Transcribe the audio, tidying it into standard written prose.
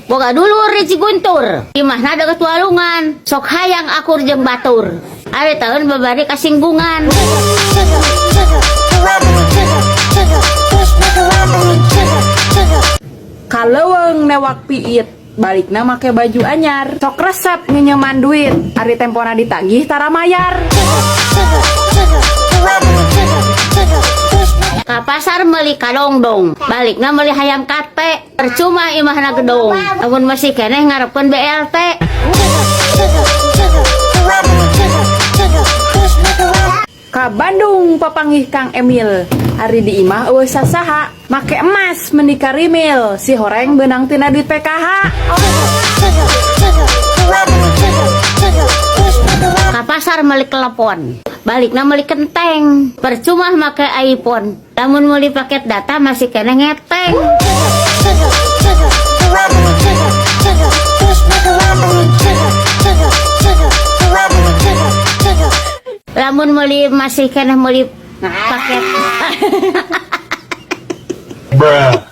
Boga dulur di Ciguntur. Imahna deket walungan. Sok hayang akur jeung batur. Ari taun babari kasinggungan. Kaleuweung newak piit, balikna make baju anyar. Sok resep nginyeman duit, ari tempona ditagih tara mayar. Ka pasar meuli kadongdong, balikna meuli hayam kate. Percuma imahna gedong, lamun masih keneh ngarepkeun BLT. Ka Bandung papanggih Kang Emil, ari di imah eueuh sasaha, make emas meuni karimil, si horeng beunang tina duit PKH. Ka pasar meuli telepon, balikna meuli kenteng. Percuma make iPhone, lamun meuli paket data masih keneh ngeteng. Lamun meuli masih keneh meuli paket Bruh.